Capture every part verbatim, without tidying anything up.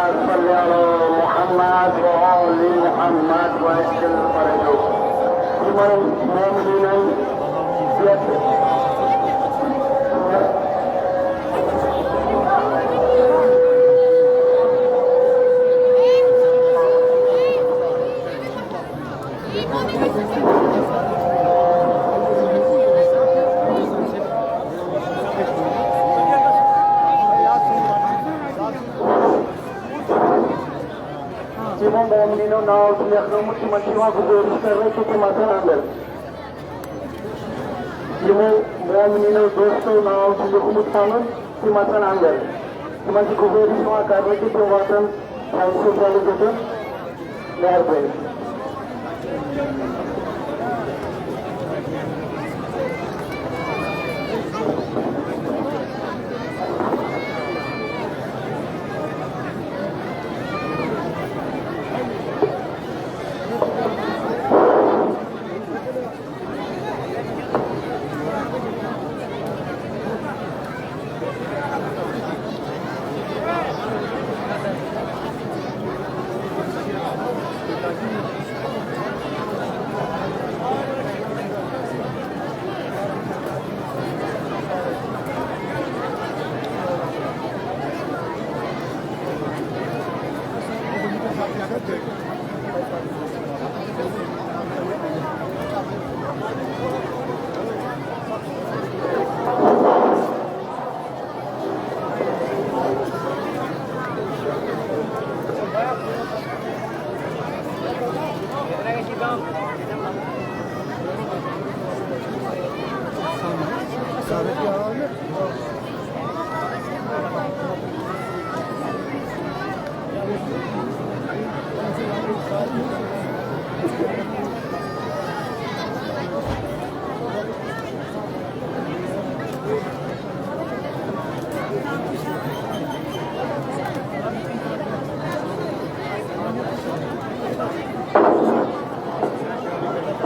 صلی علی محمد و آل محمد و عجل فرجہ۔ یِمن مومنیٖنن پٮ۪ٹھ یِمو مومنیٖنو ناو چھُ لیکھنومُت، تِمن چھُ یِوان گُزٲرِش کرنہٕ کہِ تِم اژن اندر۔ یِمو مومنیٖنو دوستو ناو چھُ لیوٗکھمُت پنُن، تِم اژن اندر۔ تِمن چھِ گُزٲرِش یِوان کرنہٕ کہِ تِم واتن فینسو سیلہٕ دِتھ۔ مہربٲنی۔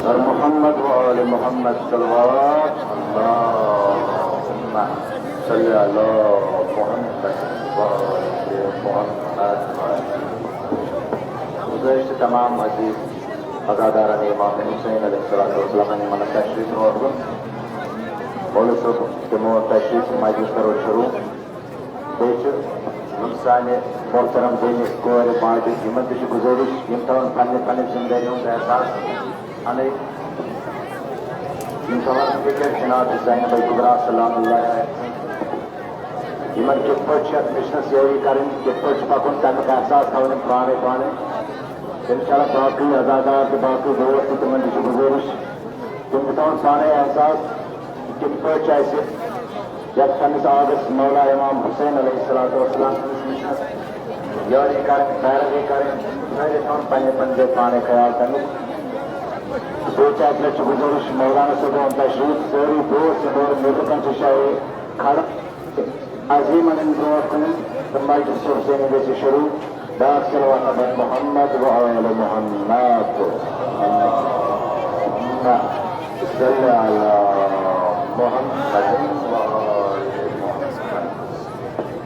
محمد و آل محمد صلوات، اللهم صل علی محمد و آل محمد۔ گزارش تمام عزیز عزاداران امام حسین علیہ الصلوۃ والسلام یِمن تشریف برونٛٹھ کُن۔ مولوی صٲب دِمو تشریف، مجلس کرو شروع۔ بیٚیہِ چھِ یِم سانہِ محترم بیٚنہِ کورِ ماجہِ، یِمن تہِ چھِ گُزٲرِش، یِم تھاوَن پننہِ پننہِ ذمہٕ دٲری ہُنٛد احساس اَنٕنۍ۔ یِم تھاوَن فِکر جناب زینب کبریٰ سلام اللہ علیہا۔ یِمن کِتھ پٲٹھۍ چھِ اَتھ مِشنَس یٲری کَرٕنۍ، کِتھ پٲٹھۍ چھُ پَکُن، تَمیُک احساس تھاوُن یِم پانَے پانَے۔ اِنشاءاللہ باقٕے عزادار تہٕ باقٕے دوست تہِ، تِمن تہِ چھِ گُزٲرِش، تِم تہِ تھاوَن پانَے احساس، کِتھ پٲٹھۍ چھُ اَسہِ یَتھ پنٛنِس آغس مولا امام حسین علیہ الصلوۃ والسلام سٕنٛدِس مِشنَس یٲری کَرٕنۍ، پیروی کَرٕنۍ، سٲری تھاوَن پنٛنہِ پنٛنہِ جایہِ پانَے خیال تَمیُک۔ بیٚیہِ چھِ اَکہِ لَٹہِ چھِ گُزٲرِش، مولانا صٲب ہٮ۪وان تشریٖف، سٲری دوست یِم اورٕ نیٚبرٕ کَنہِ چھِ شاید کھڑا۔ عظیٖمن ہٕنٛدِ برونٛٹھ کُن تہٕ مجلس حسینی گژھِ شروع۔ باقٕے صلوات بر محمد و آل محمد۔ اللہم صل علی محمد و آل محمد۔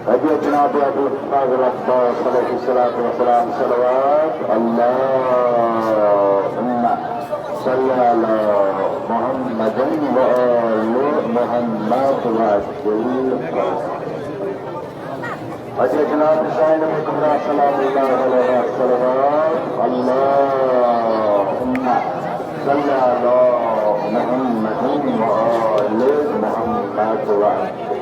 حضرت جناب ابو فاضل عباس علیہ الصلوۃ والسلام صلوات۔ اللہم صل علی محمد و آل محمد وعجل۔ حضرت جناب حسین کبریٰ سلام اللہ علیہ صلوات۔ اللہم صل علی محمد و آل محمد وعجل۔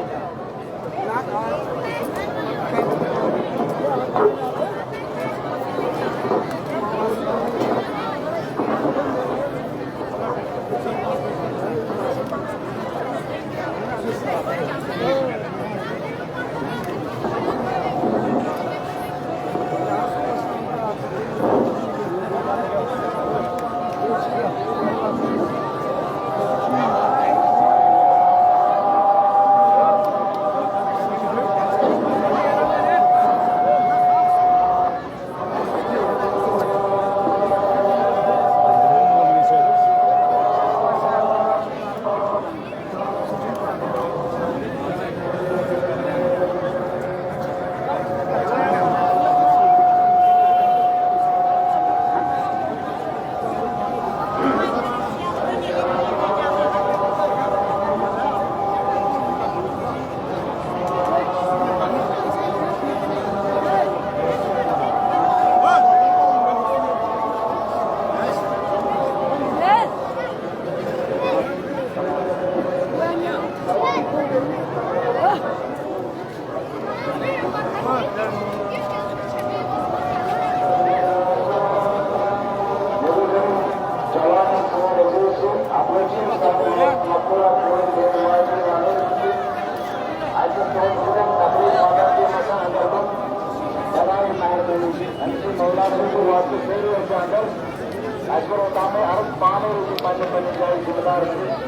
اَسہِ کوٚر اوٚتامٕے عرض، پانَے روٗزِو پنٛنہِ پنٛنہِ جایہِ ذِمہٕ دار کٔرِتھ،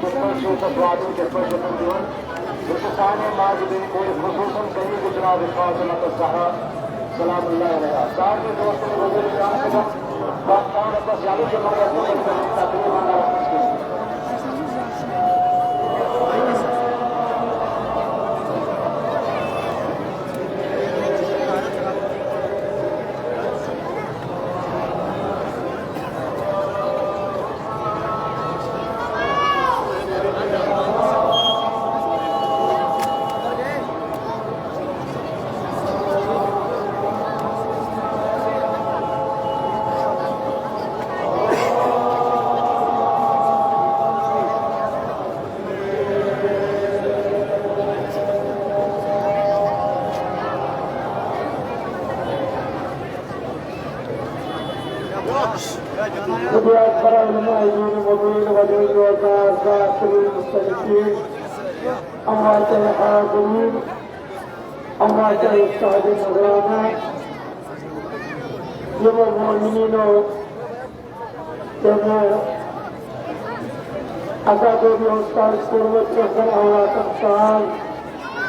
کِتھ پٲٹھۍ چھُو تۄہہِ واتُن، کِتھ پٲٹھۍ چھُو تِم دِوان۔ یہِ چھُ سانہِ ماجہِ بیٚنہِ کورِ خصوٗصاً کٔمی گُجرات فاطمہ الزہرا سلام اللہ علیہا۔ سارنٕے دوستن بُزرگن کران خدمت، بس پانہٕ بس یَلہٕ چھِ مگر تِمن پٮ۪ٹھ تقریٖباً خدمت برای نمایندگان مبین و دیوزار ساکرین مستحقین، اموات حاضرین، اموات استاد نظرانہ، یمو مؤمنینو تمو عذاب و بیہوش کار کوٚرمُت کینٛژن اوقاتن تام،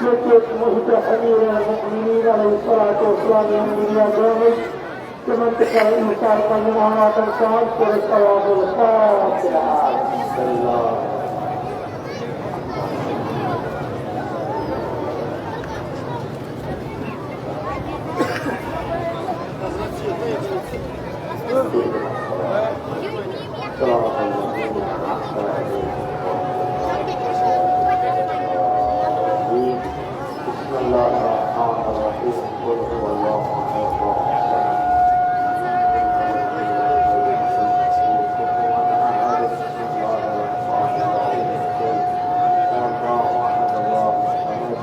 ییٚتہِ محب امیر المؤمنین علیہ الصلوۃ والسلام یِم دُنیا درٛٲمٕتۍ، تِمن تہِ کرو ایٖثار پننٮ۪ن اوقاتن تام۔ پوٗرٕ ثواب الفاتحہ۔ بسم الله الرحمن الرحيم. قل هو الله أحد، الله الصمد، لم يلد ولم يولد ولم يكن له كفوا أحد. بسم الله الرحمن الرحيم. قل هو الله أحد، الله الصمد،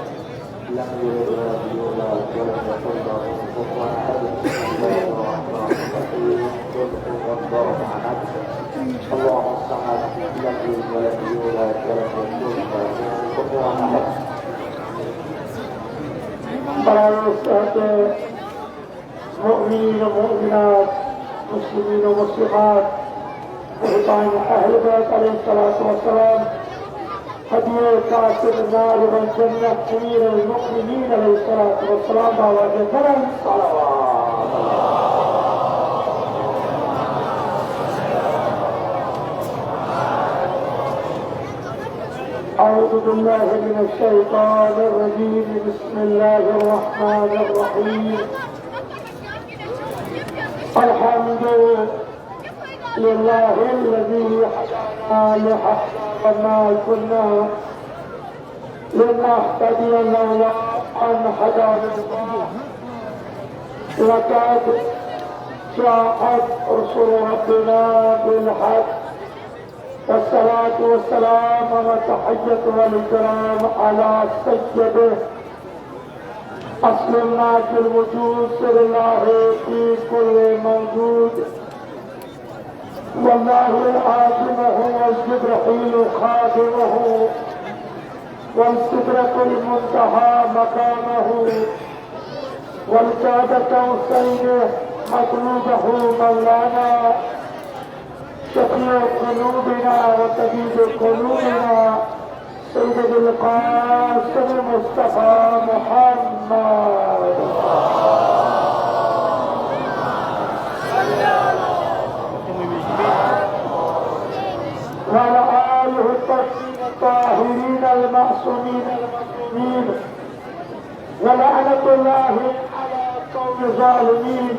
لم يلد ولم يولد ولم يكن له كفوا أحد. بسم الله الرحمن الرحيم. قل هو الله أحد، الله الصمد، لم يلد ولم يولد ولم يكن له كفوا أحد. برای صحت مؤمنین و مؤمنات، مسلمین و مسلمات، بہتان اہل بیت علیہ الصلوۃ والسلام، ہدیہ قاصد ناظر الجنہ امیر المؤمنین علیہ الصلوۃ والسلام، بابا کے کرم صلوات۔ أعوذ بالله من الشيطان الرجيم. بسم الله الرحمن الرحيم. الحمد لله الذي هدانا لهذا وما كنا لنهتدي لولا أن هدانا الله. لقد جاءت رسل ربنا بالحق. والصلاة والسلام والتحية والكرام على سيده أصل ما في الوجود، سر الله في كل موجود، والله عاصمه وجبرائيل خادمه، والسدرة المنتهى مقامه، والكعبة حسين مطلوبه مولانا، شفيع ذنوبنا وطبيب قلوبنا سيد أبي القاسم مصطفى محمد. وعلى آله الطيبين الطاهرين المعصومين المظلومين. ولعنة الله على قوم الظالمين.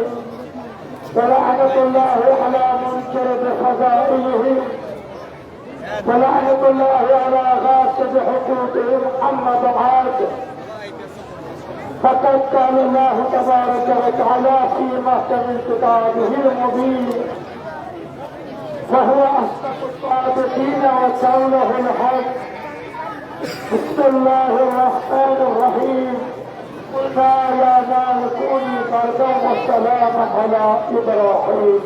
ولعنة الله على منكر بفضائلهم. ولعنة الله على غاصب حقوقهم. أما بعد، فقد قال الله تبارك وتعالى في محكم كتابه المبين، وهو أصدق الصادقين وقوله الحق، بسم الله الرحمن الرحيم. قلنا يا نار كوني بردا وسلاما على إبراهيم.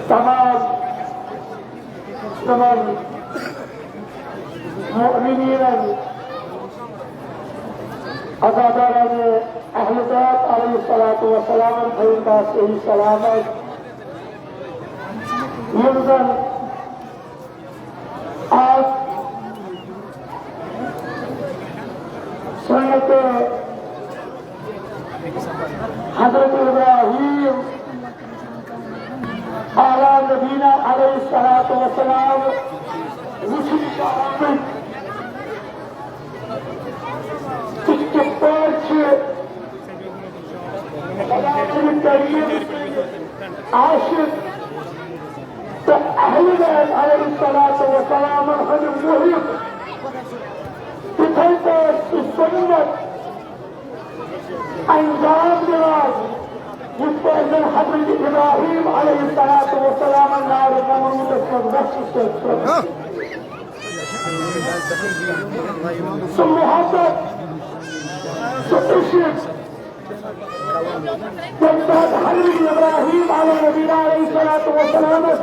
تمام، تمام. مؤمنین، عزاداران اہل بیت علیہ الصلوۃ والسلام، بھائی کا صحیح سلامت۔ یم زن آج سنت حضرت ابراہیم علی نبینا علیہ الصلوۃ والسلام وچھنہٕ آمٕتۍ، تِم کِتھ پٲٹھۍ چھِ خدائے کریم سٕنٛدۍ عاشق تہٕ اہل بیت علیہ الصلوۃ والسلام ہٕنٛدۍ محب، تِتھے پٲٹھۍ چھِ سنت انجام دِوان، یِتھ پٲٹھۍ زن حضرت ابراہیم علیہ الصلوۃ والسلام نارِ نمرودس منٛز وسہِ سۭتۍ سۭتۍ۔ سُہ محبت، سُہ عشق، ییٚمہِ ساتہٕ حضرت ابراہیم علیہ نبینا علیہ الصلوۃ والسلامس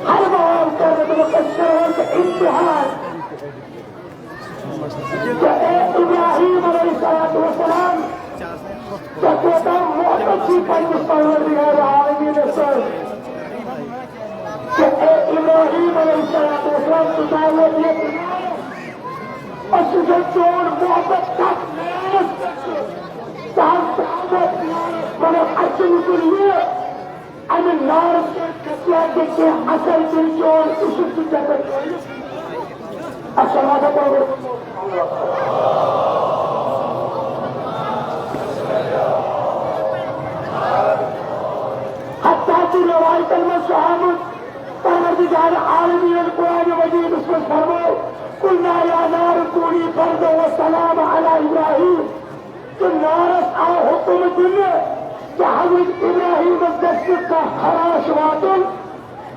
ہر بار کرنہٕ دوٚپُکھ، أسۍ کرہون ژےٚ امتحان۔ تہٕ اے ابراہیم علیہ الصلوۃ والسلام، ژےٚ کوتاہ محبت چھُے پننِس پروردگار عالمینس سۭتۍ؟ تہٕ اے ابراہیم علیہ الصلوۃ والسلام، ژٕ ترٛاوکھ یتھ نارس، أسۍ وٕچھو چون محبت کتھ نارس پٮ۪ٹھ چھُ۔ ژٕ حظ ترٛاوکھ نارس، مگر اَسہِ چھُ وٕچھُن یہِ، امہِ نارٕ سۭتۍ گژھِ ہا تہِ کینٛہہ اثر، تیٚلہِ چون عشق چھُ ژےٚ پٮ۪ٹھ۔ السلام علیکم۔ حتیٰ کہِ روایتن منٛز چھُ آمُت، پروردگار عالمین قرآن مجیدس منٛز فرموو، "قلنا یا نار کونی بردا و سلام علی ابراہیم"۔ تہٕ نارس آو حکم دِنہٕ کہِ حضرت ابراہیمس گژھِ نہٕ کانٛہہ خراش واتُن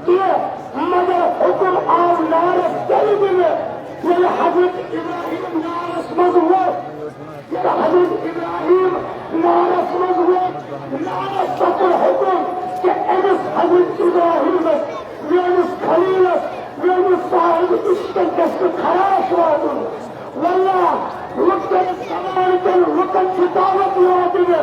کینٛہہ، مگر حکم آو نارس تیٚلہِ دِنہٕ ییٚلہِ حضرت ابراہیم نارس منٛز ووت۔ ییٚلہِ حضرت ابراہیم نارس منٛز ووت، نارس پتہٕ حکم کہِ أمِس حضرت ابراہیمس، میٲنِس خلیلس، میٲنِس صاحب عشقس گژھِ نہٕ خراش واتُن۔ واللہ، لُکن زمانہٕ کٮ۪ن لُکن چھِ دعوت یِوان دِنہٕ،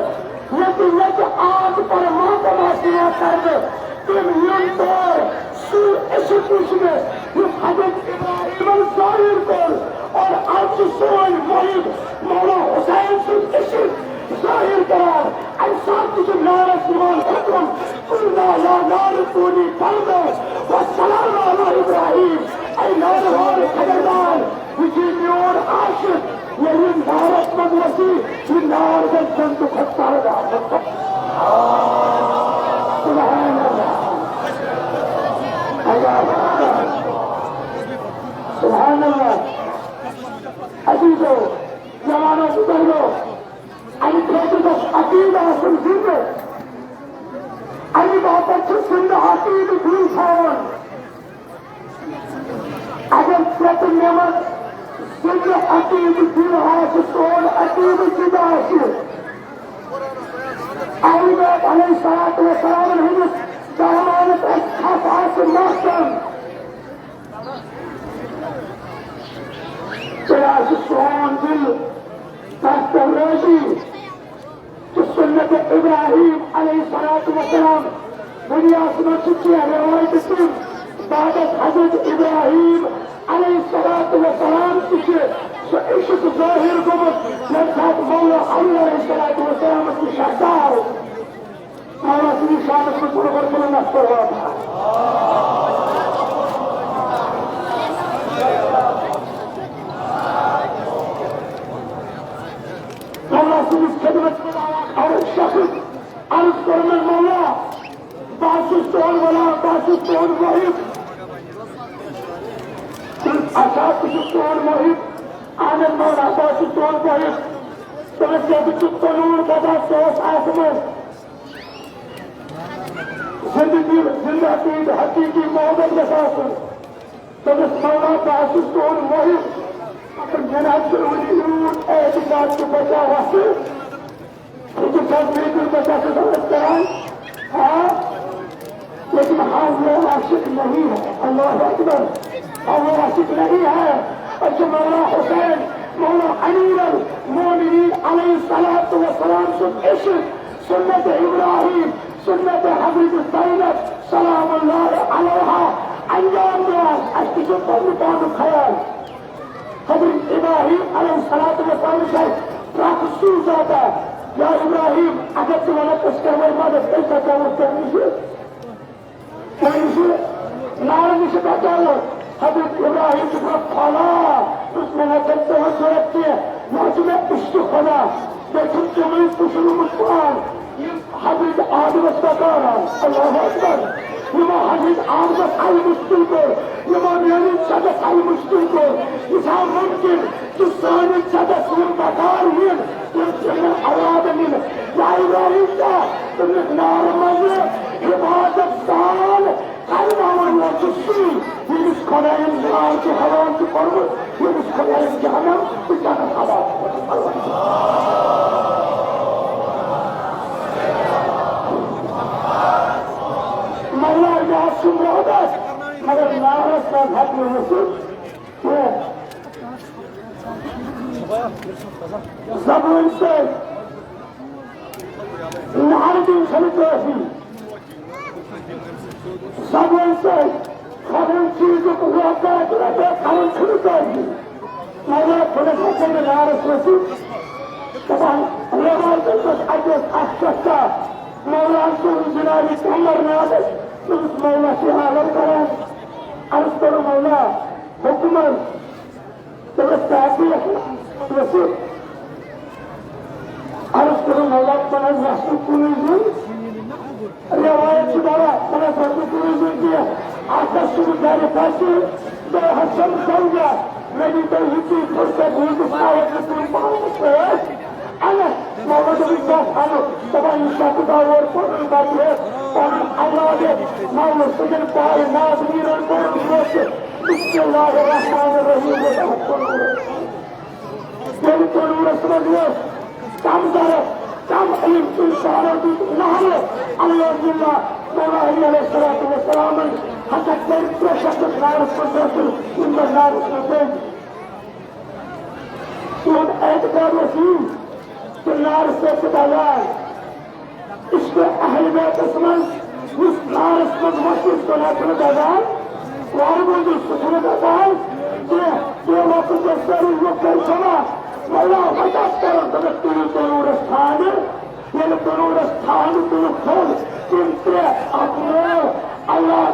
ییٚتہِ ییٚتہِ آز پرٕ ماتم آسہِ یِوان کرنہٕ، تِم یِن تور سُے عشق وٕچھنہٕ یُس حضرت ابراہیمن ظٲہِر کوٚر۔ اور آز چھُ سون محب مولا حسین سُنٛد عشق ظٲہِر کران۔ امہِ ساتہٕ تہِ چھُ نارس یِوان حکم، "قلنا یا نار کونی بردا و سلام علی ابراہیم"۔ اے نارٕ وارٕ خبردار، یہِ چھُ میون عاشق، ییٚلہِ یہِ نارس منٛز وسی، یہِ نار گژھِ جنتہٕ کھۄتہٕ سرد آسُن۔ سبحان اللہ۔ اللہ اکبر۔ سبحان اللہ۔ عزیزو، جوانو، بزرگو، امہِ خٲطرٕ گژھِ عقیدٕ آسُن زِندٕ۔ امہِ باپتھ چھُ زِندٕ عقیدٕ دِل تھاوُن۔ اگر ژےٚ تہٕ مےٚ منٛز زِندٕ عقیدٕ دِل آسہِ، سون عقیدٕ تہِ آسہِ، اہل بیت علیہ الصلوۃ والسلام ہٕنٛدِس دامانس اَسہِ تھپھ آسہِ محکم، تیٚلہِ آسہِ سون دِل تتھ پٮ۪ٹھ رٲضی۔ تہٕ سنت ابراہیم علیہ الصلوۃ والسلام، دنیاہس منٛز چھِ کینٛہہ روایتہٕ تِم، بعد از حضرت ابراہیم علیہ الصلوۃ والسلام تہِ چھِ سُہ عشق ظٲہر گوٚمُت، ییٚمہِ ساتہٕ مولا علی علیہ الصلوۃ والسلامس نِش آو۔ مولا سٕنٛدِس شانس منٛز کوٚر گۄڈٕ بلند اکھ سوال۔ مولا سٕنٛدِس خدمتس منٛز آو اکھ عرض شخص، عرض کوٚرمَس، "مولا، بہٕ حظ چھُس چون غلام، بہٕ حظ چھُس چون محب۔ اچھا، بہٕ چھُس چون محب۔ اہن حظ مولا، بہٕ حظ چھُس چون محب۔ دوٚپمَس، ییٚتہِ چھُ تنوٗر دَزان، سُہ اوس اَتھ منٛز۔" زندگی، زندہ پیٹ حقیقی محبت گژھِ آسُن۔ دوٚپُس، "مولا، بہٕ حظ چھُس تُہُنٛد محب، مگر مےٚ نہ حظ چھُنہٕ وُنہِ یوٗت اعتقاد کہِ بہٕ کیٛاہ وَسہٕ۔" ژٕ چھُکھ حظ بالکل بہٕ کیٛاہ چھُس عرض کران؟ آ، لیکن ہاں، وہ عاشق نہیں ہے۔ اللہ اکبر۔ ہاں، وہ عاشق نہیں ہے۔ اور جو مولا حسین، مولا امیر المومنین علیہ الصلوۃ والسلام سُنٛد عشق، سنت ابراہیم، سنت حضرت زینب سلام اللہ علیہا انجام دِوان۔ اَسہِ تہِ چھُ پنُن پانُک خیال۔ حضرت ابراہیم علیہ الصلوۃ والسلام چھُ اَسہِ پرٛٮ۪تھ سُہ زاتان، یا ابراہیم، اگر ژٕ وَنکھ أسۍ کرو مدد، أسۍ بچاوو ژےٚ نِش، ژےٚ نِش نارٕ نِش بچاوو۔ حضرت ابراہیم چھُ دَپان، "فلا، یُس مےٚ نہ چھَنہٕ تُہٕنٛز ضوٚرَتھ کینٛہہ، یہِ حظ چھُ مےٚ عشقِ خدا، مےٚ چھُنہٕ تِمَے پُشرُمُت پان، یِم حضرت آدمس بکار آے۔" اللہ اکبر۔ یِمو حضرت آدمس اَلہِ مُشکِل کوٚر، یِمو میٲنِس جدس اَلہِ مُشکِل کوٚر۔ یہِ چھا مُمکِن کہِ سٲنِس جدس یِم بکار یِن، تِم چھِ یِمن اولادن یِن؟ یا ابراہیم، کیٛاہ تُہٕنٛدِس نارٕ منٛزٕ حفاظت سان کرناوَن وول چھُ سُے، ییٚمِس خۄدایَن نار تہِ حلال چھُ کوٚرمُت، ییٚمِس خۄدایَن جہنم تہٕ جنت حلال چھُ کوٚرمُت۔ مگر یہِ حظ چھُ محبت، مگر نارَس منٛز ہٮ۪کہِ نہٕ ؤسِتھ کینٛہہ۔ زبٲنۍ سۭتۍ نارٕ دیُن چھُنہٕ کٲفی۔ زبٲنۍ سۭتۍ ہرُن چیٖزُک وقت رٹے کرُن چھُنہٕ کٲفی۔ مولا خۄدا ہٮ۪کن نہٕ نارس ؤسِتھ۔ دپان، روایتن منٛز اَتہِ اوس اکھ قصہ، مولا سُنٛد جنابِ قمر نادس، تٔمِس مولا چھِ عالم کران۔ عرض کوٚر، مولا، حُکمن، تٔمِس صحابی ٲسۍ۔ عرض کوٚرُن، مطلب، تِمن اوس نہٕ کُنُے زوٚن۔ روایت چھِ دَپان، تِمن اوس نہٕ کُنُے زوٚن کینٛہہ۔ اَکھ اوس سُہ گرِ پَتہٕ، بیٚیہِ حظ چھَم زوجہ۔ مےٚ دیٖتو یِتُے فرصت، ییٖتِس کالس نہٕ تِم پانَس سۭتۍ اَنَن۔ محمد علی شاہ خانُک دَپان، یہِ چھا خۄدا اور پَنُن بَچہٕ ہٮ۪تھ، پَنُن اولاد ہٮ۪تھ، مولوی سٕنٛدٮ۪ن پایہِ ناز میٖرَن کوٚرُن برٛونٛہہ تہِ۔ بسم اللہ الرحمن الرحیم۔ ییٚلہِ تنوٗرس منٛز اوس کم ضرب، کم علم، تٔمۍ سارو دیُت نہرٕ، الحمدللہ، مولا علی علیہ الصلوۃ والسلامن ہسا کٔرۍ ترٛےٚ شخص نارس منٛز دٲخل، یِم زن نارس منٛز دٔدۍ۔ تِہُنٛد اعتقاد اوس یی کہِ نارٕ سۭتۍ چھِ دَزان۔ عشق اہل بیتس منٛز یُس نارس منٛز وۄتھِ، سُہ نہ چھُنہٕ دَزان، وارٕ منٛز سُہ چھُنہٕ دَزان کینٛہہ۔ تَمہِ وقتہٕ گژھِ سٲری لُکھ کَرِ جمع، مولا وۄنۍ کیٛاہ کَرو؟ دوٚپُکھ، تُلِو تنوٗرس ٹھانٛڈٕ۔ ییٚلہِ تنوٗرس ٹھانٛڈٕ تُلُکھ تھوٚد، تِم ترٛےٚ، اکھ مول، اولاد،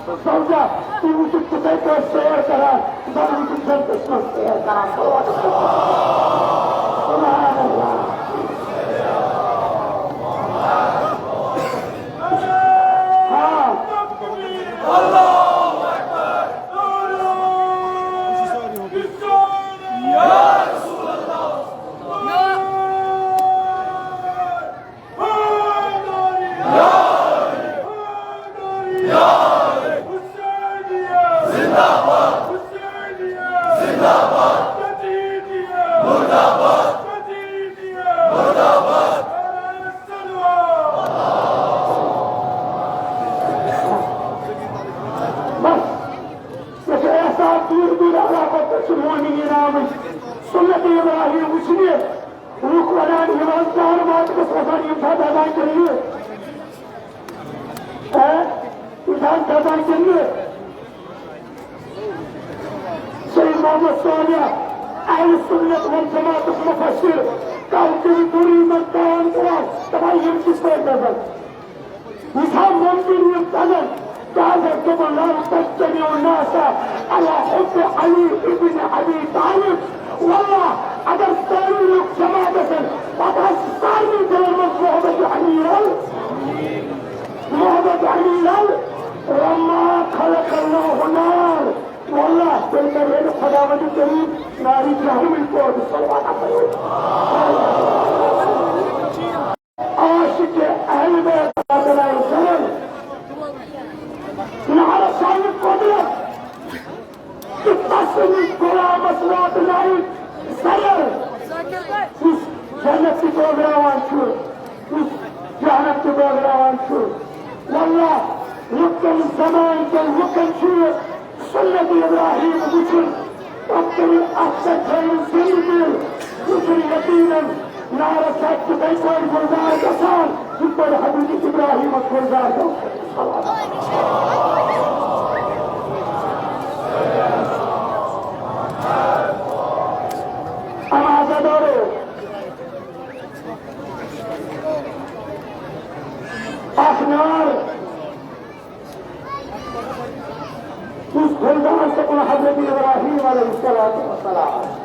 زوجہ، تِم چھِ تِتھَے پٲٹھۍ سیر کران، زن وٕچھِتھ جنتس منٛز سیر کران۔ سبحان اللہ۔ ہاں۔ بس، مےٚ چھُ احساس، دوٗرِ دوٗرِ علاقو پٮ۪ٹھ چھِ مومنیٖن آمٕتۍ سُنت ابراہیم وٕچھنہِ۔ لُکھ ونان، یِم حظ چار مارکس وسان، یِم چھا دَزان کِنہٕ نہٕ؟ ہہ؟ یِم چھا دَزان کِنہٕ نہٕ؟ سید محمد صالح، اہل سنت والجماعتُک مفسر، کلچری دوٗری منٛز بیان کران، دپان، یِم کِتھ پٲٹھۍ دَزان؟ یہِ چھا مُمکِن یِم دَزن؟ کیٛازِ دوٚپُن، "لو تجتمع الناس علی حب علی ابن ابی طالب"۔ واللہ، اگر سٲری لُکھ جمع گژھن، پتہٕ آسہِ سارنٕے دِلن منٛز محبت علی ال-، محبت علی ال-، وما خلق اللہ النار۔ واللہ، تیٚلہِ کرِ ہے نہٕ خداوند کریم نارِ جہنمٕے پٲدٕ۔ صلوات پٔرِو۔ عاشق اہل بیت رضی اللہ عنہم تٔمِس غلامس واتناوِ ضرر، یُس جنت تہِ بٲگراوان چھُ، یُس جہنم تہِ بٲگراوان چھُ۔ واللہ، لُکن زمانہٕ کٮ۪ن لُکن چھُ یہِ سنت ابراہیم وٕچھُن، پتہٕ کٔرِو اتھ پٮ۪ٹھ تھٲیِو زندگی، یہِ چھُ یقیناً نارس ہیٚکہِ تِتھے پٲٹھۍ گُلزار گژھان، یِتھ پٲٹھۍ حضرت ابراہیمس گُلزار گوٚو۔ اما عزیزو، اکھ نار یُس گُلزار چھُ، حضرت ابراہیم علیہ الصلوۃ والسلام۔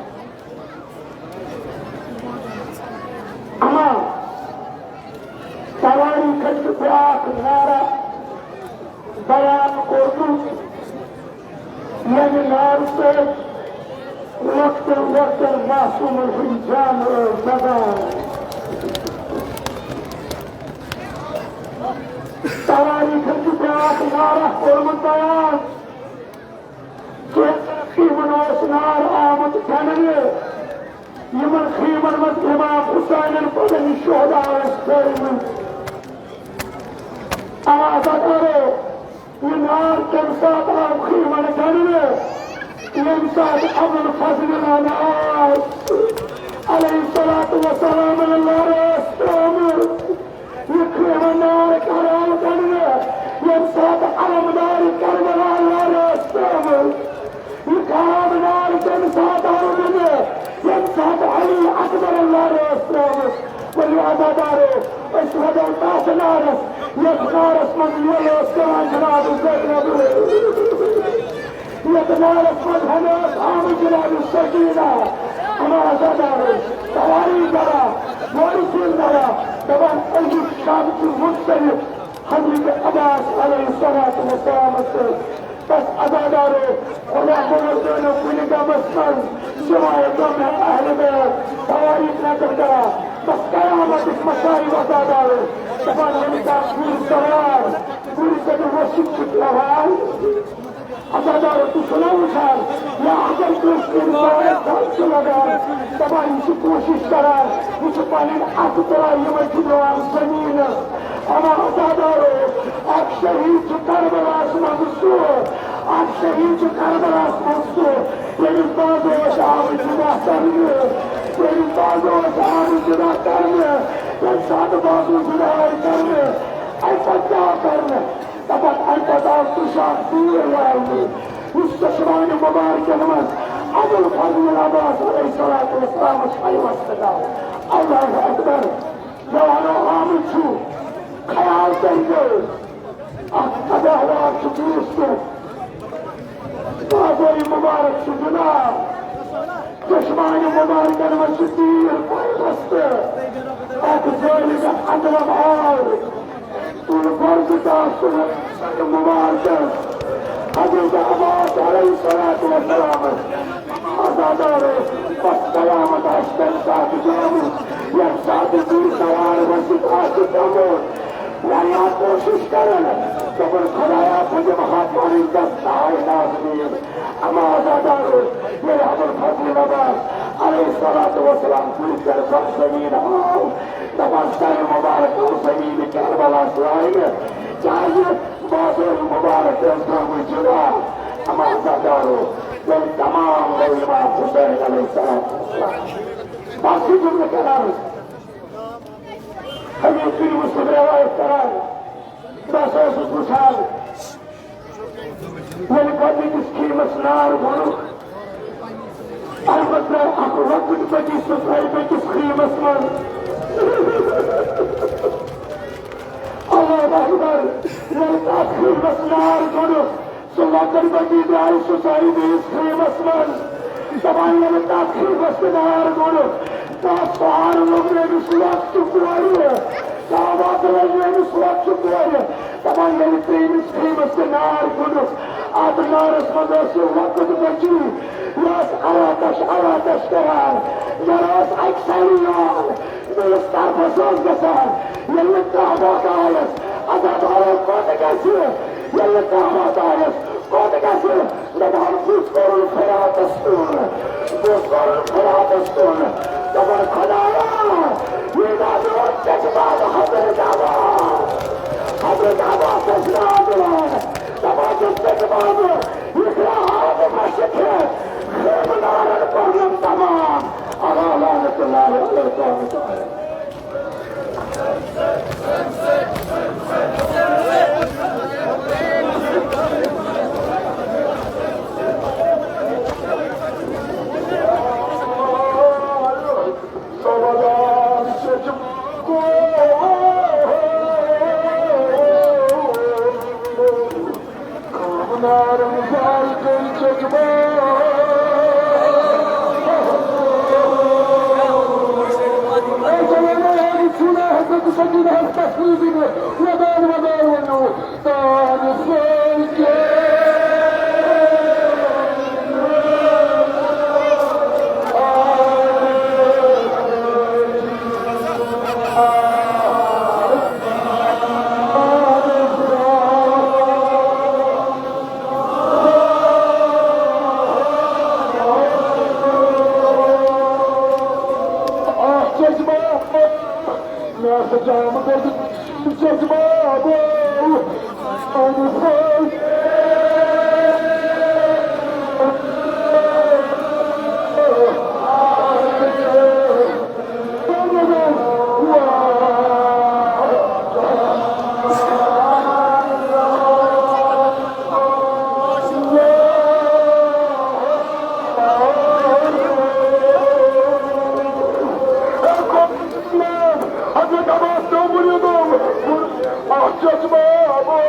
اما تواریخن چھُ بیاکھ نارٕ بیان کوٚرمُت، ییٚمہِ نارٕ سۭتۍ لۄکٹٮ۪ن لۄکٹٮ۪ن معصوٗمن ہٕنٛدۍ جان ٲسۍ دَزان۔ تواریخن چھُ بیاکھ نارٕ کوٚرمُت بیان، کینٛژن خیمن اوس نار آمُت ڈننہٕ، یِمن خیمن منٛز امام حسینن پنٕنۍ شہدا ٲسۍ پھٲرمٕتۍ۔ آواز کرو، یہِ نار کمہِ ساتہٕ آو خیمن ڈننہٕ؟ ییٚمہِ ساتہٕ ابوالفضل نانا آو علیہ الصلوۃ والسلام لارٕ ٲس ترٲومٕژ۔ یہِ خیمہٕ نار کر آو ڈننہٕ؟ ییٚمہِ ساتہٕ علمدار کربلا لارٕ ٲس ترٲومٕژ۔ یہِ خراب نار کمہِ ساتہٕ آو ڈننہٕ؟ ییٚمہِ ساتہٕ علی اکبر لارٕ ٲس ترٲومٕژ۔ ؤلِو عزادارو، أسۍ وَدو تَتھ نارَس، یَتھ نارَس منٛز یَلہٕ ٲس پٮ۪وان جناب زینب۔ یَتھ نارَس منٛز ہٮ۪نہٕ ٲس آمٕژ جناب سکینہ۔ اما عزادارو، سواری کران، مورثین کران، دَپان أزیُک شب چھُ مُختلف حضرت عباس علیہ الصلوۃ والسلام سۭتۍ۔ بس عزادارو، خدا مگر زٲنو کُنہِ غمس منٛز، سوائے غم اہل بیت، سواری نظر کران۔ بس قیامتٕکۍ مصائب عزادارو، دپان ییٚلہِ کانٛہہ گُرۍ سوار، گُرۍ سۭتۍ ؤسِتھ چھُ پیٚوان۔ عزادارو، تُہۍ چھِو نا وُچھان، یا اگر کٲنٛسہِ اِنسانس دَگ چھُ لگان، دپان یہِ چھُ کوٗشِش کران، یہِ چھُ پنٕنۍ اَتھٕ تُلان، یِمے چھِ دِوان زٔمیٖنس۔ اما عزادارو، اکھ شہیٖد چھُ کربلاہس منٛز سُہ، اکھ شہیٖد چھُ کربلاہس منٛز سُہ، ییٚمِس بازو ٲسۍ آمٕتۍ جدا کرنہٕ، ییٚمِس بازو ٲسۍ آمٕتۍ جدا کرنہٕ، ییٚمہِ ساتہٕ بازو جدا آیہِ کرنہٕ، اَمہِ پتہٕ کیٛاہ آو کرنہٕ؟ دَپان اَمہِ پتہٕ آو تُشاک تیٖر والنہٕ، یُس چشمانہِ مُبارکن منٛز ابوالفضل عباس علیہ الصلوۃ والسلامس پیوستہٕ گوٚو۔ اللہ اکبر۔ جوانو، آمٕتۍ چھِو، خیال کٔرۍزیو، اکھ تباہ وار چھُ دوٗرِس پٮ۪ٹھ۔ بازوی مُبارک چھُ جِناب، چشمانہِ مُبارکن منٛز چھُ تیٖر پیوستہٕ۔ اکھ ظٲلِم اندرم آو، تُل گۄڈٕ تاثُر مُبارکس، حضرت عباس علیہ الصلوۃ والسلامس۔ عزادارو، بس قیامت آسہِ تَمہِ ساتہٕ درٛامٕژ، ییٚمہِ ساتہٕ گُرۍ سوار ؤسِتھ آسہِ پیوٚمُت۔ واریاہ کوٗشِش کران، دوٚپُن، خدایا، بہٕ دِمہٕ ہا پنٕنۍ دستہٕ ہاے نازنیٖن۔ اما عزادارو، ییٚلہِ ابوالفضل عباس علیہ الصلوۃ والسلام گُرۍ پٮ۪ٹھ سرزمین آو، دپان سر مبارک آو زمین کربلا لاینہٕ، کیازِ بازو مبارک ٲس درٛامٕژ جدا۔ اما عزادارو، تیٚلہِ تمام گوٚو امام حسین علیہ السلام۔ بس یہِ چھُس بہٕ کران، حضرت یوسف روایت کران، بس اوسُس وٕچھان، ییٚلہِ گۄڈٕنِکِس خیمس نار گوٚنُکھ، البتہ اکھ لۄکُٹ بچی سُہ ژاے بیٚکِس خیمس منٛز۔ اللہ اکبر۔ ییٚلہِ تتھ خیمس نار گوٚنُکھ، سُہ لۄکُٹ بچی درٛاے سُہ ژاے بیٚیِس خیمس منٛز۔ دپان ییٚلہِ تتھ خیمس تہِ نار گوٚنُکھ، تتھ سہارٕ لوٚگ نہٕ أمِس لۄکچہِ کورِ، کانٛہہ وتھ لٔج نہٕ أمِس لۄکچہِ کورِ۔ دپان ییٚلہِ ترٛیٚیِمِس خیمس تہِ نار گوٚنُکھ، اتھ نارس منٛز ٲس یہِ لۄکُٹ بچی، یہِ ٲس آتش آتش کران، زن ٲس اکہِ سرِ یِوان، بیٚیِس طرفس ٲس گژھان۔ ییٚلہِ نہٕ کانٛہہ وتھ آیس، عزادارو کوٚت گژھِ؟ ییٚلہِ نہٕ کانٛہہ وتھ آیس، کوٚت گژھِ؟ دوٚپہَن، بُتھ کوٚرُن فراتَس کُن، بُتھ کوٚرُن فراتَس کُن۔ دوٚپُن، خدایا، یہِ نہ میون چچہِ باب حضرت عباس، حضرت عباسَس ناو دِوان۔ دَپان چھُس، چچہِ باب، یہِ درٛاو آب مَشہِ کھٮ۪تھ، خیمہٕ دارَن کوٚرنَم تمام۔ الا لعنت اللہ علیہ۔ اکھ جذبہ، مےٚ ہسا چھُ آمُت اَتہِ جذبہ، بابو۔ حضرت عباس نو مریدو، اکھ جذبہ آو۔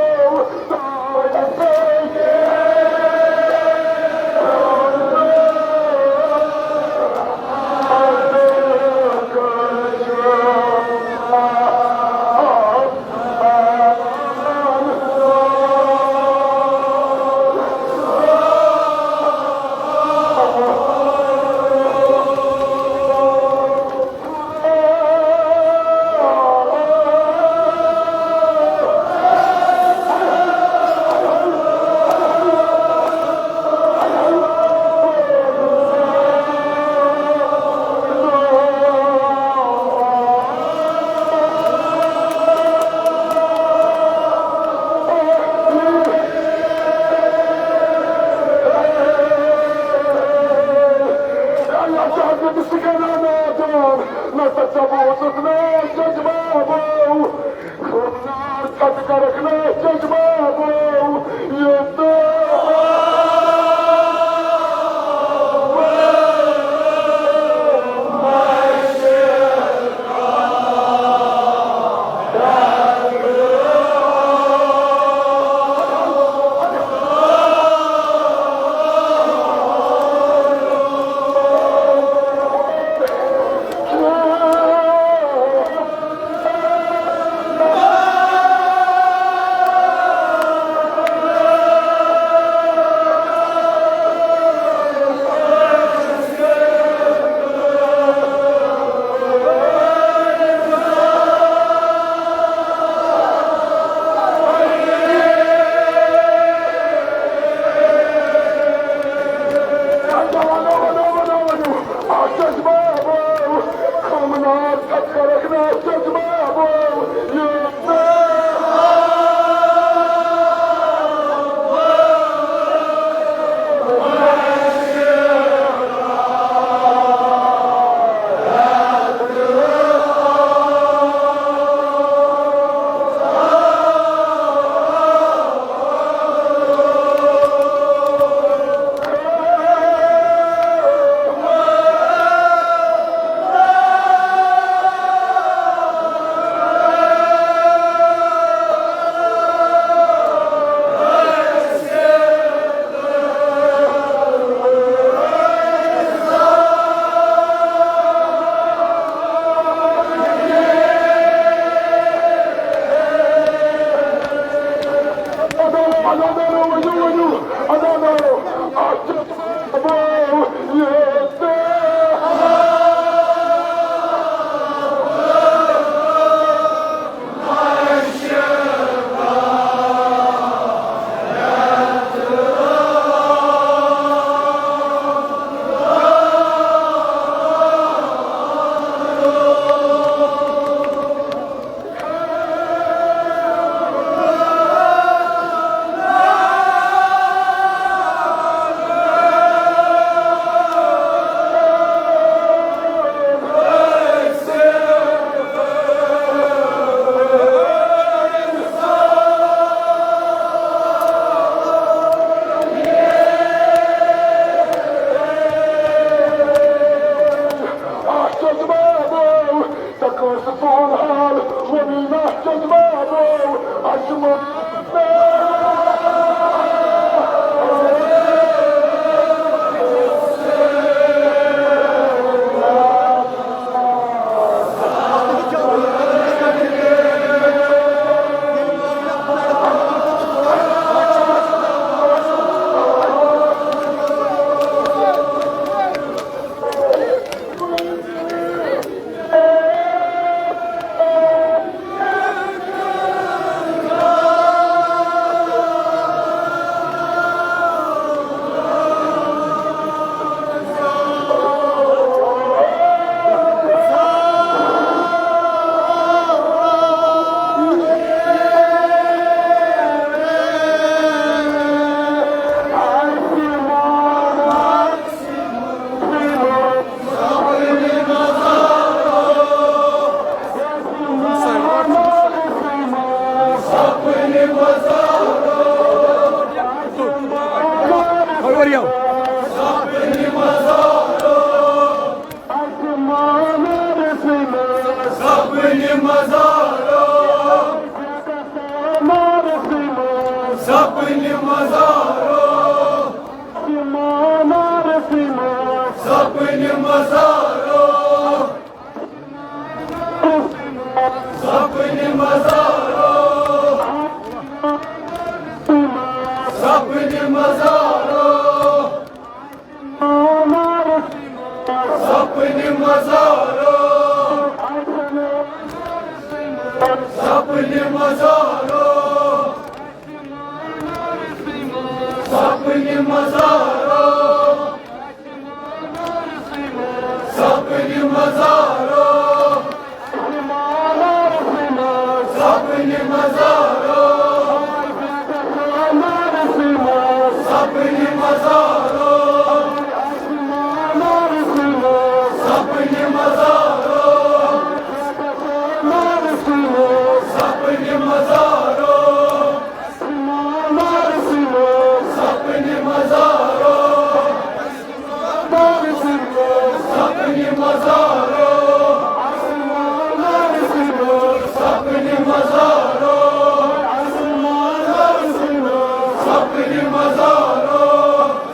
سپنہِ مزارو، سپنہِ مزارو، سپنہِ مزارو، سپنہِ مزارو، سپنہِ مزارو۔ سپنہِ مزارو، سپنہِ مزارو، سپنہِ مزارو، سپنہِ مزارو۔ سپنہِ مزارو، سپنہِ مزارو، سپنہِ مزارو، سپنہِ مزارو، سپنہِ مزارو۔ سپنہِ مزارو، سپنہِ مزارو، سپنہِ مزارو۔